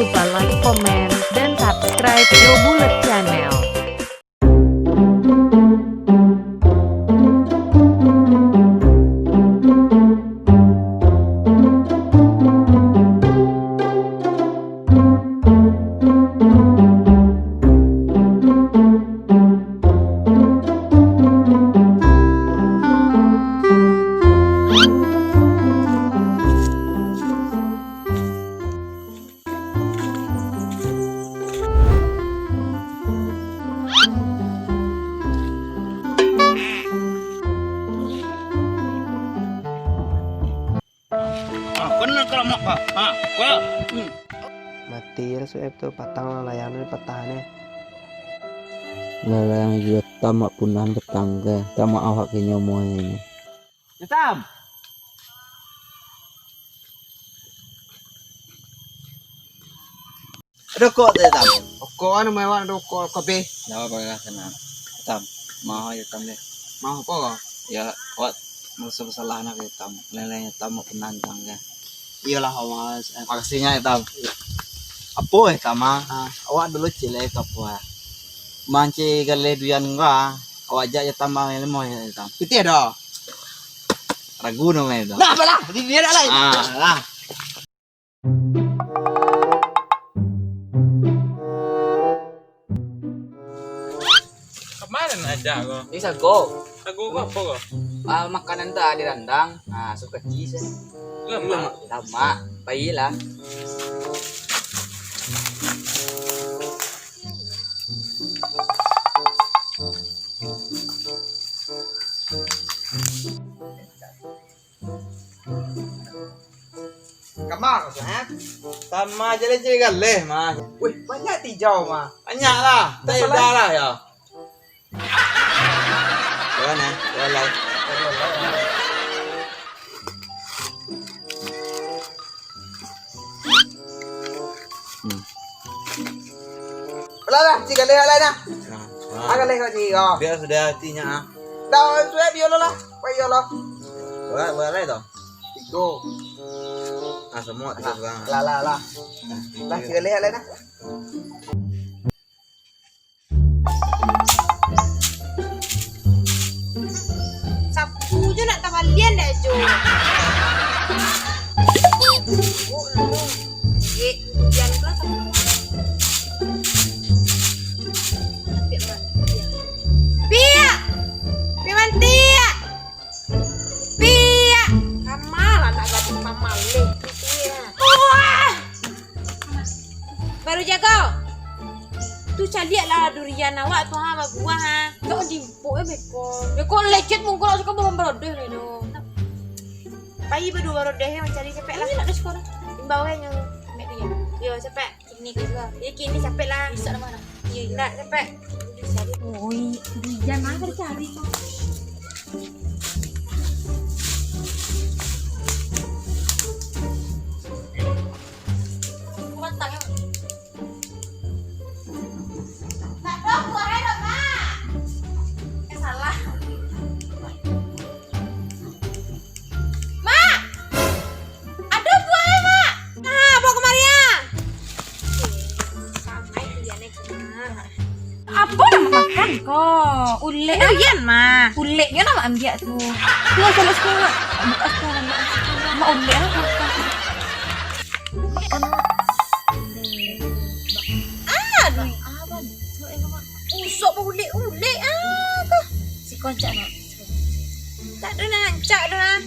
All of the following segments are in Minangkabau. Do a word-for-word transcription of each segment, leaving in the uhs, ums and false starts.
lupa like, komen, dan subscribe Yo Bulet Channel. Ah, kena kalau mak, Pak. Ah, kau. Hmm. Mati lah Sueb tu, patang lah layar ni patah ni. Lah layar juo tamak punahan patang ke, tamak awak ke nyomo ni. Hitam. Ado kok tu, Tam? Kok anu mewah ado kok kabeh. Dah apa lah kena. Tam, maaf ya Tam deh. Maaf apa kau? Ya, awak merasa bersalah nak ya Tam. Lain-lain ya Tam, awak penantang kan. Iyalah, Mas. Makasihnya ya Tam. Apa eh Tam ah? Ah. Awak dulu cilek apa ah? Manci galeh duyan gua. Awak ajak ya Tam main lemah ya Tam. Pitih dah. Ragu nama itu. Nah, apalah? Di dia dah lah. Ah, lah. Kamarin aja ko. Ini sago. Sago ko apa ko? Ah, makanan tu di randang. Ah, suka cheese. Lama. Lama. Baiklah. Kamar, ha? Sama aja lah cari galeh, mah. Wih, banyak tijau, mah. Banyak lah. Tak ada lah, ya. Jangan, eh. Jangan lah. Hmm. Alah, lah, cik galeh, alah, dah. Nah, ah, galeh kau cik, oh. Biar sudah hatinya, ah. Dah, sudah, biar lo lah. Kau iya lo. Berapa, berapa itu? Tiga. Ah, semua tiga sekarang. Lah, lah, lah. Lah, cik galeh, alah, dah. Sapu jo nak tabalian dak jo. Oh, lalu. Ye, ujian tu sapu. Piak! Piak mantiak! Piak! Kamal anak gadih pamaleh. Wah! Baru jago. Tu caliak lah durian awak tu ha, babuah ha. Dak diimpok eh beko. Beko lecet mungkul awak suka bawa barodeh ni tu. Pai baduo barodeh mancari capek lah. Ini nak dah sekolah. Imbau kan yang mek tu ya. Yo capek. Kini ke lah. Ya kini capek lah. Bisa nama nak? Iya, nak capek. Oi, hujan mah kada cari tu. Batang ya. Tak tahu buahnya dong, Mak. Eh, salah. Mak! Aduh, buah, Mak! Nah, bawa kemari, ah! Apo nan makan ko? Ulek, ah. Durian, mah. Ulek nyo nan ambiak tu. Tu, salah sikit, Mak. Buka sikit, Mak. Mak, ulek, ah, makan. Ah, aduh. Usok baulek-ulek, ah, tu. Siko ancak, Mak. Tak ado nan rancak doh, ah.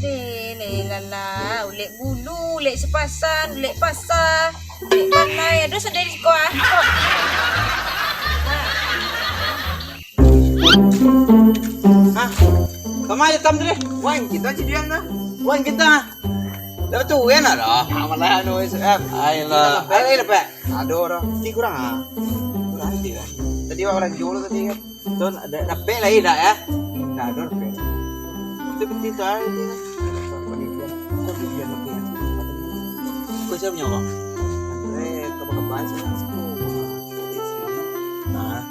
Leh, leh, lah, lah. Ulek bulu, ulek sipasan, ulek pasa, ulek panai. Ado sadari siko, ah. Hah? Kama hitam tu deh? Wan, kita cidian tu. Wan, kita. Dah tu, kan ada. Ah, malah anu, S F. Ayolah. Ayo, dapat. Ado dah. Ti kurang ah. Kurang ti lah. Tadi awak lagi dulu tadi kan. Tu nak da-, dapek lai dak ya? Nah, ado dapek. Tu peti tu ah, peti tu. Kau siapa nyawa? Andre, kabar-kabar saya nak sepuluh. Nah.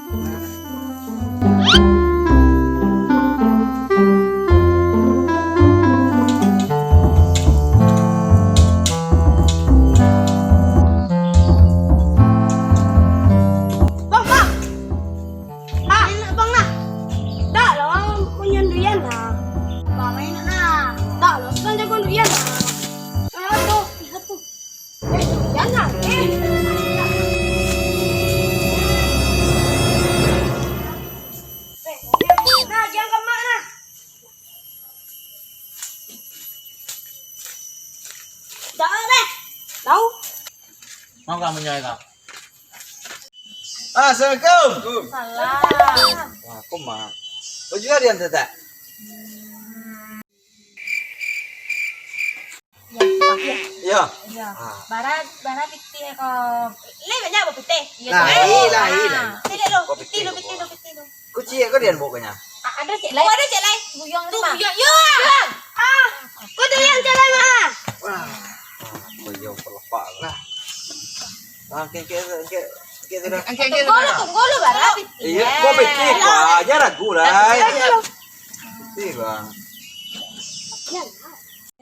Tahu deh. Tahu? Mau kamu nyai kau? Assalamualaikum. Salam. Wah, aku mah. Baju harian tetak. Ya, Pak, ya. Iya. Iya. Ah. Bara, bara pitih ko. Lai banyak ba pitih? Iya, Nah, Pak. Iya, lah, iya, lah. Ah, sini lu, Kau pitih pitih lu, lu, pitih lu, Pak. Pitih lu. Kuciak ko dian pokoknya. Ah, ada cek lai. Oh, ada cek lai. Buyuang tu, tu, Pak. Buyuang, yo. Ah, kau dah yang jalan, ah. Wah. Wah, buyuang pelepak lah. Nah. Ah, kek, kek, kek, kek, kek, kek, Angke, angke, tunggu lu, tunggu lu, bara pitih. Iya, kau pitih, kau aja ragu lah. Tapi, Pitih, Bang.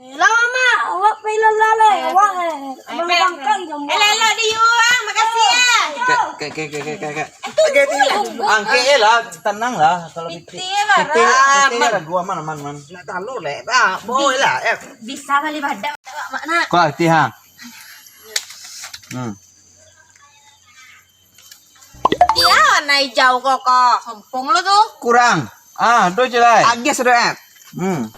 Lah, Mama, awak pai lah, lah, lah. Awak, eh, Abang Bangkang jomblo. Elok-elok di yuang, makasih ya. Kek, kek, kek, kek, kek, kek. Eh, tunggu lah dulu. Angke eh lah, tenang lah. Kalau pitih, pitih, pitih, pitih lah, aman, aman, aman. Nak tahu leh, bah, boleh lah, eh. Bisa bali badak, mak nak. Kau pitih, ha? Hmm. Iyo, warna ijau ko, ko. Sompong lo tu. Kurang. Ah, tu cilai. Agis tu, eh. Hmm.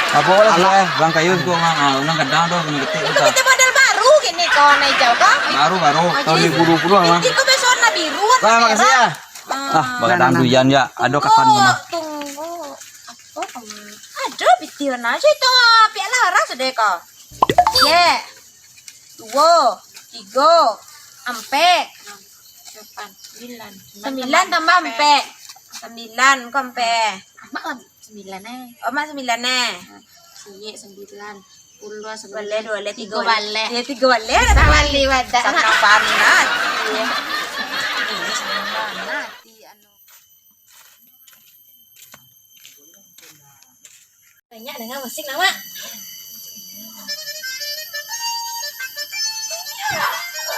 Apa lah, alah, eh, bang kayu tu, Mang. Ah, unang gadang tu, kena ketik tu. Itu kita model baru kini ko, warna ijau ko. Baru, baru. Tahun dua ribu dua puluh, Mang. Itu ko biasa warna biru, warna merah. Lah, makasih ya. Ah. Ah, bagadang duian ya. Ado kapan mana? Tunggu. Apa kamu? Ado video na aja itu, piala orang sudah ko. Ye. Duo, tigo, ampek. Lapan, sambilan. Sambilan tambah ampek. Sambilan ko ampek. Amak lah sambilan eh. Oh, mak sambilan eh. Ciek sambilan. Puluah sambilan. Baleh, duo baleh, tigo baleh. Tigo baleh. Yo, tigo baleh. Dah bali badak. Sanang panas. Iyo. Sanang panas. Ih, anu. Banyak dengar musik, Mak.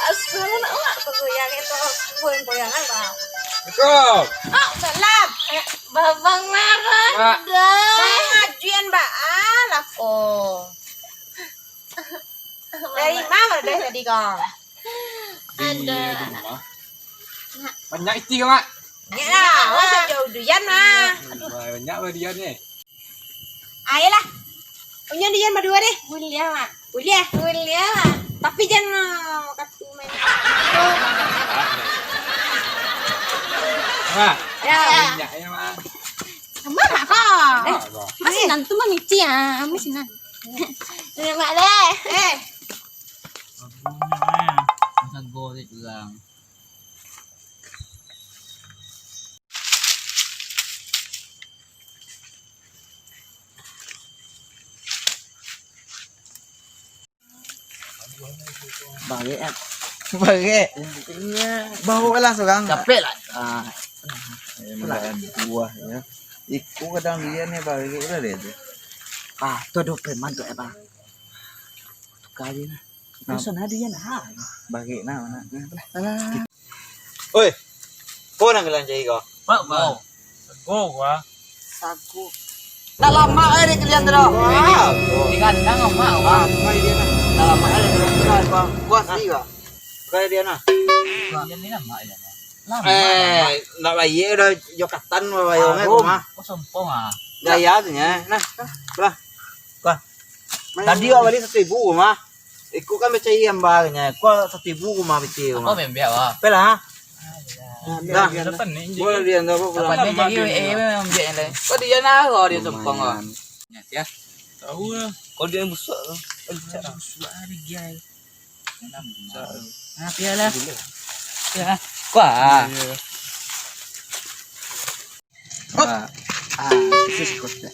Asal nak, Mak, tu goyang itu, goyang-goyangan, Mak. Assalamualaikum. Oh, salam. Eh, Babang Laras. Mak. Dah. Bang Ajuan, Mbak. Alah, ko. Dari ma baru dari tadi ko? Di rumah. Banyak iti ko, Mak. Banyak lah, awak sajo uduyan lah. Aduh. Wah, banyak lah dian ni. Ayolah. Unyo dian baduo deh. Buliah, Mak. Buliah? Buliah lah. Tapi jan, ah, wakatu main. Mak. Ya. Banyak ya, Mak. Sama lah ko. Eh, Mak, ko. Masih nan tu mamici ah, masih nan. Banyak, Mak, deh. Eh. Abunyo, eh. Masa go dek urang. Barek, eh. Barek. Bawa lah surang. Capek lah. Ah. Lah. Buah, ya. Iko kadang dia ni barek lah dia tu. Ah, tu ado preman tu, eh, bang. Tukar je lah. Nah. Bosan ado je lah. Barek nah, mana? Alah. Oi, ko nan kalian cari ko? Mak, mak. Sago gua. Sago. Nak lamak eh di kalian tu dah. Wah. Di kandang, mak. Ah, tukar dia nah. Nak lamak eh di kalian tu dah. Gua, gua sendiri gua. Tukar dia nah. Kalian ni lamak ya. Eh, nak bayar dah jokatan bayar mah. Oh, sompong ah. Gaya tu nya. Nah, lah. Wah. Tadi awak bali saribu mah. Iko kan becai ambarnyo. Ko saribu mah becai mah. Apa membiak wah? Apalah. Nah, boleh dia anda apa pulang. Apa ni jadi eh membiak yang lain. Kau dia nak kau dia sompong kau. Ya. Tahu lah. Kau dia yang busuk tu. Busuk hari dia. Nah, biarlah. Ya. Kuah. Iya. Ah, ah, khusus kota.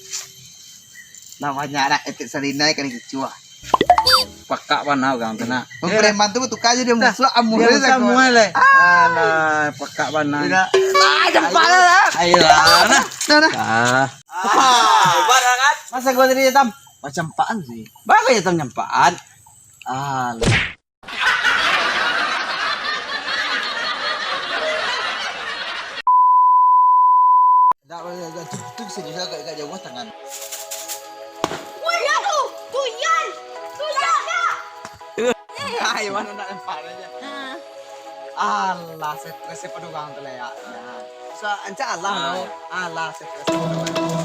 Namanya anak etek Sarinai kali kecuah. Pakak bana urang tu nak. Preman tu tukar je dia musuh, amuah dia musuh, amuah lah. Alah, pakak bana. Ah, jampak lah. Ayolah, nah. Nah, nah. Ah. Ah, hebat lah kan? Masa gua tadi hitam? Macam apaan sih? Baru hitam nyampaan. Alah. Dak, dak, dak, tu, tu bisa, bisa agak, agak jauah tangan. Woi, ya tu! Tuyan! Tuyan, ya! Ai, mana nak lempar aja. Ah. Alah, stres pada orang tu lah ya. Ya. So, ancak alah, ah, no. Alah, stres pada orang.